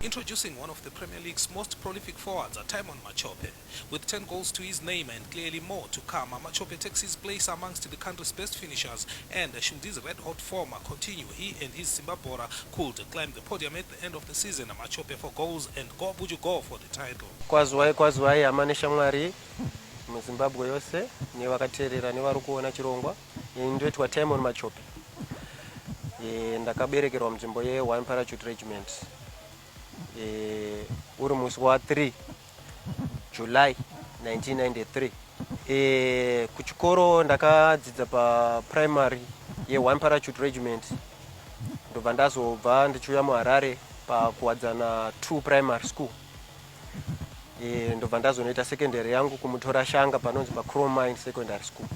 Introducing one of the Premier League's most prolific forwards, Tymon Machope. With 10 goals to his name and clearly more to come, Machope takes his place amongst the country's best finishers, and should his red-hot form continue, he and his Simba Bhora could climb the podium at the end of the season. Machope for goals and Go Buju Go for the title. Kwaziwai, kwaziwai, hama neshamwari muZimbabwe yose nevakateerera nevari kuona chirongwa. Ini ndoitwa Tymon Machope. Ndakaberekerwa munzvimbo ye1 Parachute Regiment uri musi wa3 July 1993. Kuchikoro ndakadzidza paprimary ye1 Parachute Regiment, ndobva ndazobva ndichiuya muHarare paKuwadzana 2 Primary School. Ndobva ndazonoita secondary yangu kuMutorashanga, panonzi paChrome Mine Secondary School.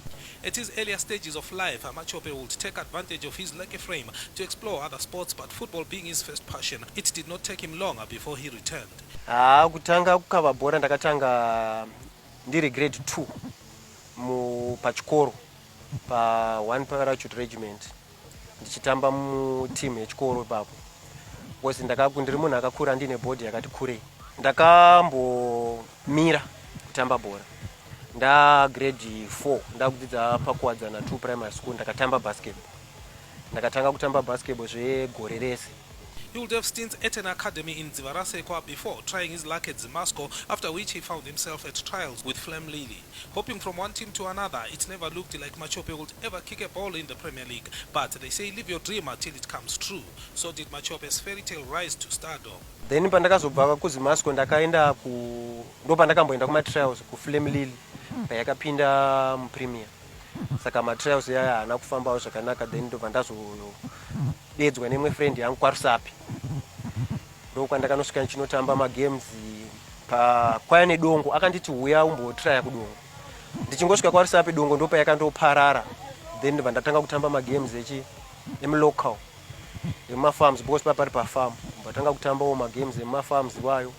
At his earlier stages of life, Machope would take advantage of his lanky frame to explore other sports, but football being his first passion, it did not take him long before he returned. Haa, kutanga kukava bhora ndakatanga ndiri grade 2 pachikoro pa1 Parachute Regiment, ndichitamba mutimu yechikoro ipapo, because ndiri munhu akakura ndine body yakati kurei. Ndakambomira kutamba bhora nda grade 4, ndakudzidza paKuwadzana 2 Primary School. Ndakatamba basketball, ndakatanga kutamba basketball zvegore rese. He would have stints at an academy in Dzivarasekwa before trying his luck at Zimasco, after which he found himself at trials with Flame Lily. Hopping from one team to another, it never looked like Machope would ever kick a ball in the Premier League. But they say live your dream until it comes true. So did Machope's fairy tale rise to stardom. Then pandakazobva kuZimasco ndakaenda ku ndo pandakamboenda kumatrials kuFlame Lily payakapinda muPremier. Saka matrials yaya haana kufambawo zvakanaka. Then ndobva ndazodedzwa nemwe friend yangu kwaRusape, ndokwandakanosvika ndichinotamba magames kwaya nedongo. Akanditi, "Uya umbotraya kudongo." Ndichingosvika kwaRusape, dongo ndopayakandoparara. Then ndobva ndatanga kutamba magames echi emulocal, emumafarms, because papari pafarm. Mbatanga kutambawo magames emumafarms iwayo.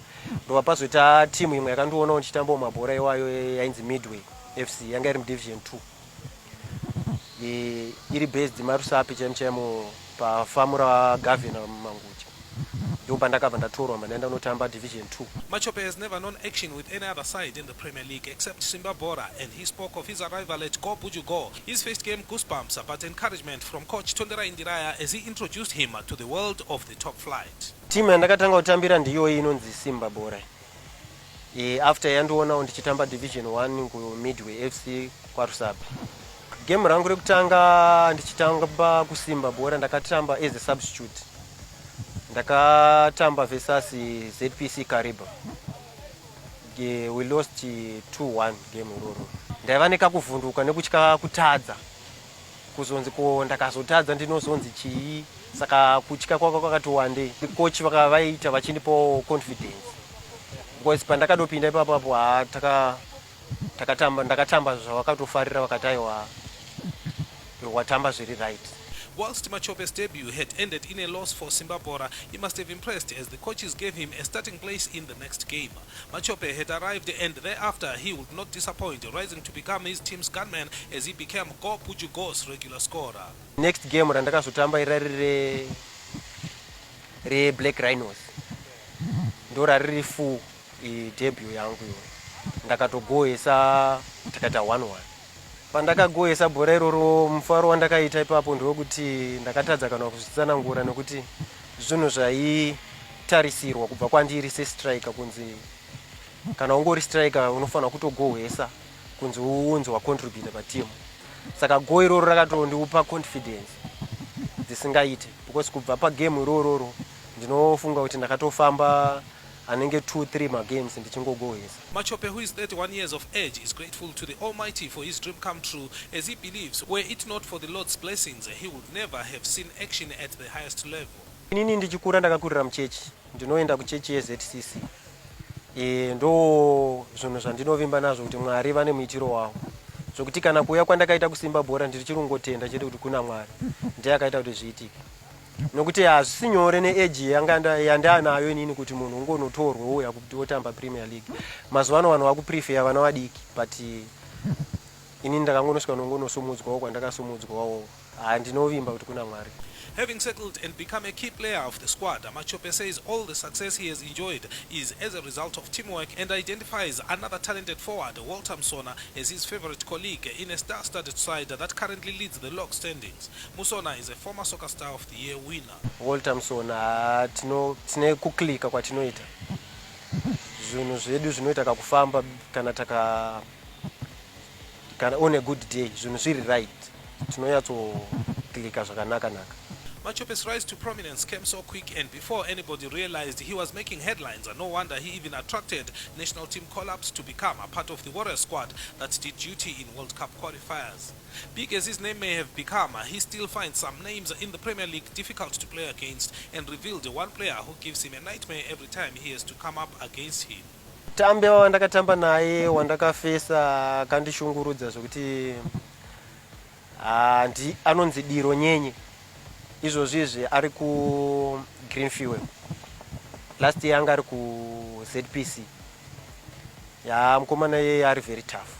Ndobva pazoita timu imwe yakandionawo ndichitambawo mabhora iwayo, yainzi Midway FC, yanga iri muDivision 2, iri based maRusape chaimo chaimo, pafamu raGavhina Mangucha. Ndo pandakabva ndatorwa, mandaenda kunotamba Division 2. Machope has never known action with any other side in the Premier League except Simba Bhora, and he spoke of his arrival at Go Buju Go. His first game goosebumps, but encouragement from coach Tonderai Ndiraya as he introduced him to the world of the top flight. Timu yandakatanga kutambira ndiyo inonzi Simba Bhora, after yandionawo ndichitamba Division 1 kuMidway FC kwaRusape. Game rangu rekutanga ndichitamba kuSimba Bhora, ndakatamba as a substitute. Ndakatamba versus ZPC Kariba. We lost 2-1 game iroro. Ndaiva nekakuvhunduka nekutya kutadza, kuzonzi ko ndakazotadza ndinozonzi chii? Saka kutya kwaka kwakati wandei. Coach vakavaita vachindipawo confidence, because pandakadopinda ipapapo, ha, takatamba, ndakatamba zvavakatofarira. Vakati, "Aiwa, watamba zviri right." Whilst Machope's debut had ended in a loss for Simba Bhora, he must have impressed as the coaches gave him a starting place in the next game. Machope had arrived and thereafter he would not disappoint, rising to become his team's gunman as he became Go Buju Go's regular scorer. Next game randakazotamba irari reBlack Rhinos, ndo rariri full debut yangu iyoyo. Ndakatogohesa, takaita 1-1. Pandakagohesa bhora iroro, mufaro wandakaita ipapo ndewekuti ndakatadza kana kuzvitsanangura, nekuti zvinhu zvaitarisirwa kubva kwandiri sestriker, kunzi kana ungori striker unofanira kutogohwesa kunzi unzi wacontributa patimu. Saka go iroro rakatondiupa confidence dzisingaite, because kubva pagame irororo ndinofunga kuti ndakatofamba anenge 2 3 magames ndichingogohwesa. Machope, who is 31 years of age, is grateful to the Almighty for his dream come true, as he believes were it not for the Lord's blessings, he would never have seen action at the highest level. Inini ndichikura ndakakurira muchechi, ndinoenda kuchechi yeZCC. Ndo zvinhu zvandinovimba nazvo, kuti Mwari vane muitiro wavo, zvokuti kana kuuya kwandakaita kuSimba Bhora, ndiri chirungotenda chete kuti kuna Mwari, ndiye akaita kuti zviitike, nokuti hazvisi nyore neage yandanayo inini kuti munhu ungonotorwe ouya kuti otamba Premier League. Mazuva ano vanhu vakuprefer vana vadiki, but inini ndakangonosvika nongonosumudzwawo kwandakasumudzwawo. Handinovimba kuti kuna Mwari. Having settled and become a key player of the squad, Machope says all the success he has enjoyed is as a result of teamwork and identifies another talented forward, Walter Musona, as his favorite colleague in a star-studded side that currently leads the log standings. Musona is a former Soccer Star of the Year winner. Walter Musona tine kuclicka kwatinoita, zvinhu zvedu zvinoita kakufamba kana taka kana on a good day, zvinhu zviri right, tinonyatsoclicka zvakanaka naka. Machope's rise to prominence came so quick and before anybody realized he was making headlines. No wonder he even attracted national team call-ups to become a part of the Warriors squad that did duty in World Cup qualifiers. Big as his name may have become, he still finds some names in the Premier League difficult to play against and revealed one player who gives him a nightmare every time he has to come up against him. Mutambi wandakatamba naye wandakafesa akandishungurudza zvokuti handi anonzi Diro Nyenye. Izvozvi izvi ari kuGreen Fuel, last year anga ari kuZPC. Ya, mukomana iyeye ari very tough.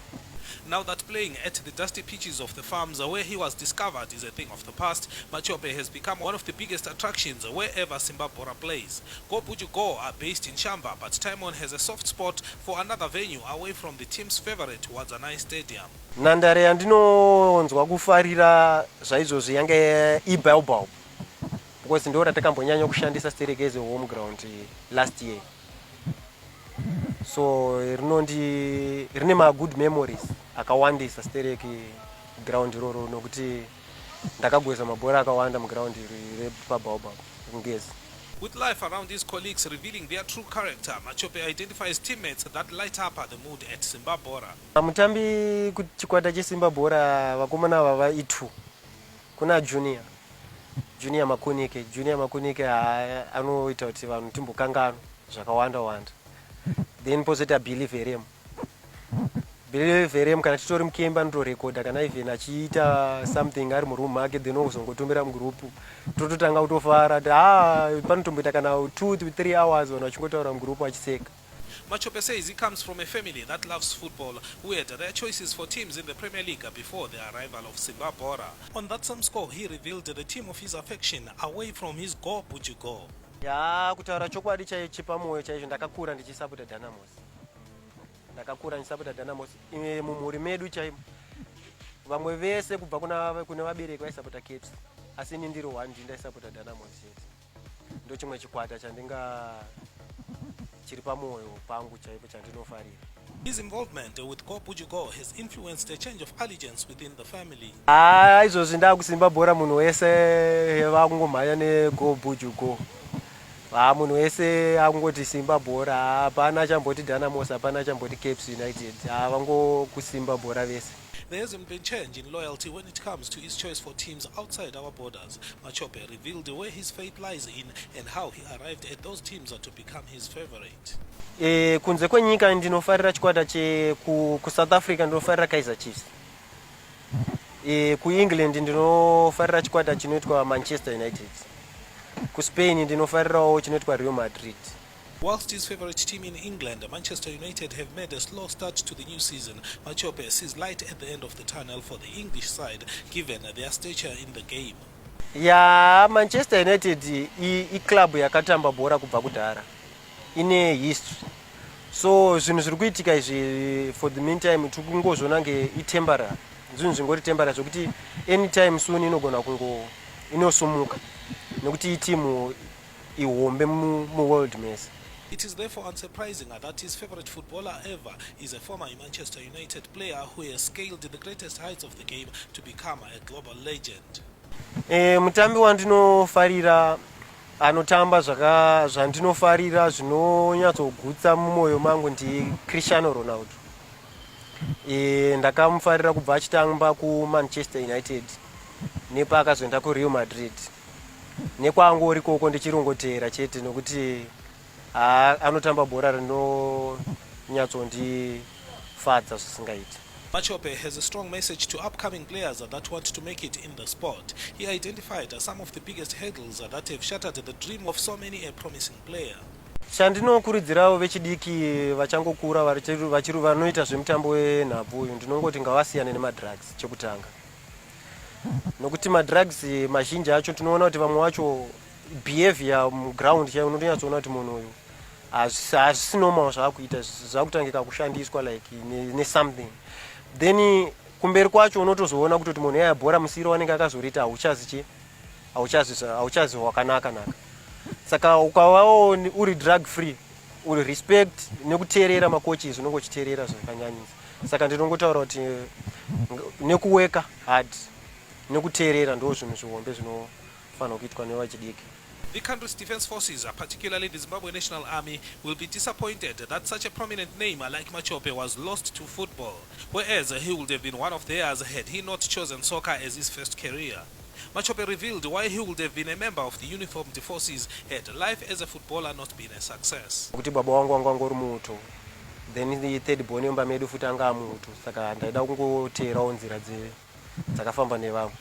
Now that playing at the dusty pitches of the farms where he was discovered is a thing of the past, Machope has become one of the biggest attractions wherever Simba Bhora plays. Go Buju Go are based in Shamva, but Timon has a soft spot for another venue away from the team's favorite Wadzanai Stadium. Nhandare yandinonzwa kufarira zvaizvozvi yange iBaobab, because ndo ratakambonyanya kushandisa sterek as a home ground last year, so rinondi rine magood memories akawandisa sterek ground iroro, nokuti ndakagweza mabhora akawanda muground repaBaobab Ngezi. With life around his colleagues revealing their true character, Machope identifies teammates that light up the mood at Simba Bhora. Mutambi kuchikwata cheSimba Bhora, vakomana ava vai2, kuna Junior, Junior Makunike. Junior Makunike anoita kuti vanhu timbokanganwa zvakawanda wanda. Then pozoita Billy Verem. Billy Verem kana titori mucamp anotorekodha, kana even achiita something ari muroom make, then ozongotumira mugroup, tototanga kutofara kuti ha panotomboita kana 2 to 3 hours vanhu vachingotaura mugroup vachiseka. Machope says he comes from a family that loves football, who had their choices for teams in the Premier League before the arrival of Simba Bhora. On that same score, he revealed the team of his affection away from his Go Buju Go. Ya, kutaura chokwadi chaicho chepamwoyo chaizvo, ndakakura ndichisapota Dynamos. Ndakakura ndichisapota Dynamos. Mumhuri medu chaimo vamwe vese kubva kune vabereki vaisapota Caps, asi ini ndiri one ndi ndaisapota Dynamos chete. Ndo chimwe chikwata chandinga chiri pamwoyo pangu chaipo chandinofarira. His involvement with Go Buju Go has influenced a change of allegiance within the family. Ha, izvozvi ndakuSimba Bhora, munhu wese vakungomhanya neGo Buju Go. Ha, munhu wese akungoti Simba Bhora, hapana chamboti Dynamos, hapana chamboti Caps United, ha, vangokuSimba Bhora vese. There hasn't been change in loyalty when it comes to his choice for teams outside our borders. Machope revealed where his faith lies in and how he arrived at those teams to become his favorite. Kunze kwenyika ndinofarira chikwata kuSouth Africa ndinofarira Kaizer Chiefs. KuEngland ndinofarira chikwata chinoitwa Manchester United. KuSpain ndinofarirawo chinoitwa Real Madrid. Whilst his favourite team in England, Manchester United, have made a slow start to the new season, Machope sees light at the end of the tunnel for the English side, given their stature in the game. Ya, Manchester United iclub yakatamba bhora kubva kudhara, ine history, so zvinhu zviri kuitika izvi for the meantime tiri kungozviona nge itemporary, zvinhu zvingori temporary zvokuti anytime soon inogona kungo inosumuka nekuti itimu ihombe muworld mese. It is therefore unsurprising that his favourite footballer ever is a former Manchester United player who has scaled the greatest heights of the game to become a global legend. Mutambi wandinofarira anotamba zvandinofarira zvinonyatsogutsa mumwoyo mangu ndiCristiano Ronaldo. Ndakamufarira kubva achitamba kuManchester United, nepaakazoenda kuReal Madrid, nekwaangori koko ndichirongoteera chete, nokuti anotamba bhora rinonyatsondifadza zvisingaiti. Machope has a strong message to upcoming players that want to make it in the sport. He identified some of the biggest hurdles that have shattered the dream of so many a promising player. Chandinokurudzirawo vechidiki vachangokura vachiri vanoita zvemutambo wenhabvu uyu, ndinongoti ngavasiyane nemadrugs chekutanga. Nokuti madrugs mazhinji acho, tinoona kuti vamwe vacho behavior muground chaiyo, unotonyatsoona kuti munhu uyu hazvisi normal zvaakuita, zvakutangika kushandiswa like nesomething. Then kumberi kwacho unotozoona kutoti munhu yaya bhora musiro wanenge akazoriita hauchazi chi hauchazi hwakanaka naka. Saka ukavawo uri drug free, uri respect nekuteerera macoaches, unenge uchiteerera zvakanyanyisa. Saka ndinongotaura kuti nekuworka hard nekuteerera ndo zvinhu zvihombe zvinofanirwa kuitwa nevachidiki. The country's defense forces, particularly the Zimbabwe National Army, will be disappointed that such a prominent name like Machope was lost to football, whereas he would have been one of theirs had he not chosen soccer as his first career. Machope revealed why he would have been a member of the uniformed forces had life as a footballer not been a success. Kuti baba wangu wanga wangori muuto, then the third born yomba medu futi anga amuuto, saka ndaida kungoteerawo nzira dzakafamba nevamwe.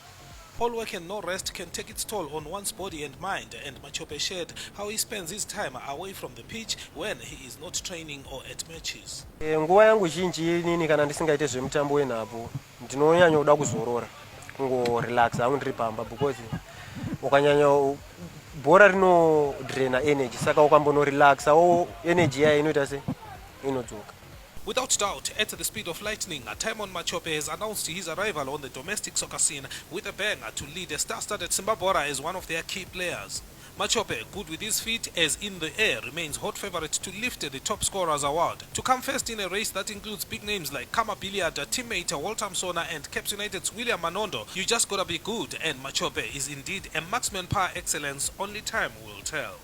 All work and no rest can take its toll on one's body and mind, and Machope shared how he spends his time away from the pitch when he is not training or at matches. Nguva yangu zhinji inini kana ndisingaite zvemutambo wenhabvu, ndinonyanya kuda kuzorora, kungorelax hangu ndiri pamba, because ukanyanya bhora rinodraina energy, saka ukambonorelaxawo energy yayo inoita se inodzoka. Without doubt, at the speed of lightning, Tymon Machope has announced his arrival on the domestic soccer scene with a bang to lead a star-studded Simba Bhora as one of their key players. Machope, good with his feet as in the air, remains hot favourite to lift the top scorers award. To come first in a race that includes big names like Khama Billiat, teammate Walter Musona and Caps United's William Manondo, you just gotta be good, and Machope is indeed a marksman par excellence, only time will tell.